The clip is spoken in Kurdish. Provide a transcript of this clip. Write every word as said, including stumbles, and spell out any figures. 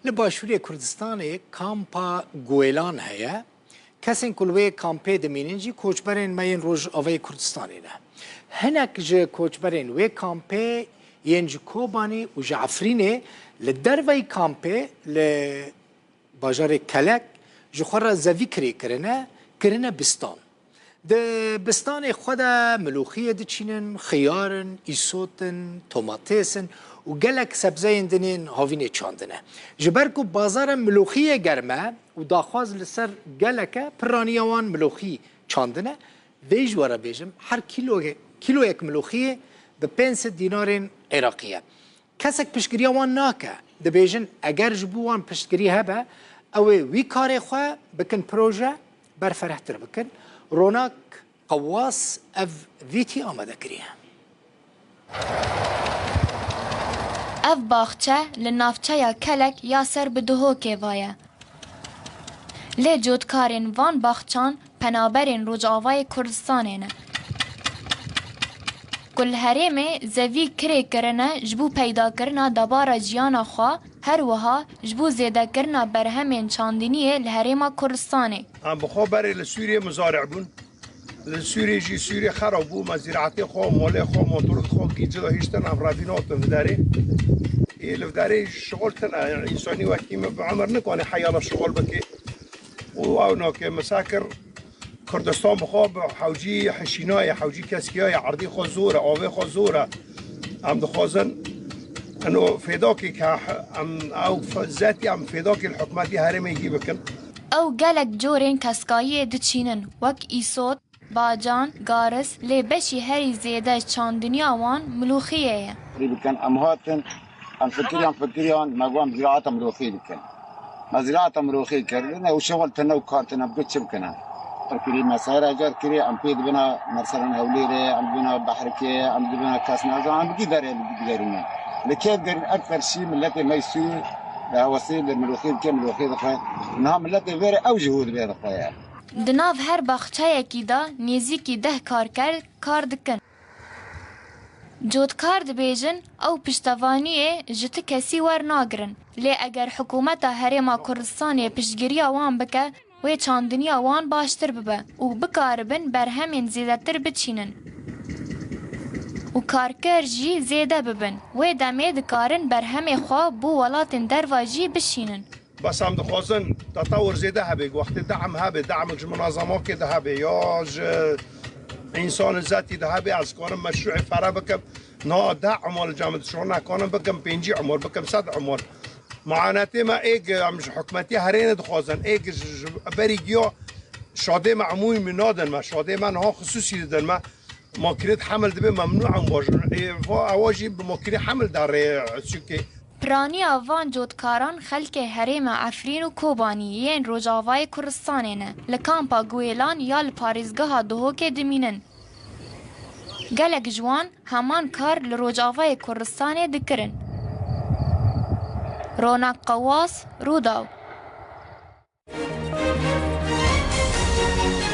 Li Başûrê Kurdistanê kampa Guêlan heye. Kesên ku li wê kampê dimînin jî koçberên me yên Rojavayê Kurdistanê ne. Hinek ji koçberên wê kampê yên ji Kobanî û ji Efrînê li derveyî kampê li bajarê Kelek ji xwe re zevî kirê kirine, kirine bistan. Di bistanê xwe de milûxiyê diçînin, xiyar in, îsot in, tomatês in û gelek sebzeyên din ên havînê çandine. Ji ber ku bazara milûxiyê germ e û daxwaz li ser gelek e, piraniya wan milûxî çandine. Vê ji we re bêjim, her kîlo-, kîloyek milûxiyê bi pênc sed dînarên Iraqî ye. Kesek piştgiriya wan nake. Dibêjin, eger ji bo wan piştgirî hebe, ew ê wî karê xwe bikin proje, berferehtir bikin. Ronak Qewas ev vîtî amade kiriye. Ev baxçe li navçeya Kelek ya ser bi Duhokê ve ye. Lê cotkarên van baxçan penaberên Rojavayê Kurdistanê ne. Ku li herêmê zevî kirê kirine ji bo peydakirina debara jiyana xwe, her wiha ji bo zêdekirina berhemên çandiniyê li herêma Kurdistanê. Em bi xwe berê li Sûriyê muzari'bûn. Li Sûriyê jî Sûriyê xera bû, me zîraetê xwe, molê xwe, motorê xwe gî cida hiştin, em revî natin viderê. Ê li viderê şixul tine, însanî wekî min bi emir nikane heyala şixul bike. Û ew nake, min se kir, Kurdistan bi xwe bi hewcî hişîna ye, hewcî keskiya ye, erdî xwe zor e, avê xwe zor e. Em dixwazin eno fêdakê ke em ew f-, zetî em fêdakê li hikûmetî herêmê hî bikin. Ew gelek corên keskayiyê diçînin, wek îsot, bacan, garis, lê beşî herî zêde çandiniya wan milûxiyê ye. Rî bikin, em hatin, em fikiriyan, fikiriyan, me got em ziraeta mirûxî bikin. Me ziraeta mirûxî kirine û şixul tine û kar tine, em got çi bikine? Kirî me seyra car kirî, em pê dibine, meselan Hewlêrê, em dibine Behrikê, em dibine kes nazanin, em bi kî derê digerîne. Li kê digerin, ekter şî milletê me yî Sûrî, li hewesê li mirûxî dike, mirûxî dixe. Niha milletê vêrê ew jî hû dibê dixwe ye. Di nav her baxçeyekî de nêzîkî deh karker kar dikin. Cotkar dibêjin, ew piştevaniyê ji ti kesî wernagirin. Lê eger hikûmeta Herêma Kurdistanê piştgiriya wan bike, wê çandiniya wan baştir bibe û bikaribin berhemên zêdetir biçînin û karker jî zêde bibin. Wê demê dikarin berhemê xwe bo welatên derva jî bişînin. Bes em dixwazin tetewir zêde hebe, wextê de'm hebe, de'mek ji munazemakê de hebe, ya ji însanê zetî de hebe, ez karim meşrûê fere bikim. Na de umar li cem dişon, nekanim bikim pêncî umar, bikim sed umar. Muanetê me êk em ji hikûmetê herêne dixwazin, êk ji, ji berî giya şadê me emûyî min nadin me, şadê me niha xisûsî didin me. Makinet hemil dibe memnû em bajin. Ê, va ewa jî bi makine hemil derê çûkê. Piraniya van cotkaran xelkê herêma Efrîn û Kobanî yên Rojavayê Kurdistanê ne. Li kampa Guêlan ya li parêzgeha Duhokê dimînin. Gelek ji wan heman kar li Rojavayê Kurdistanê dikirin. Ronak Qewas, Rûdaw.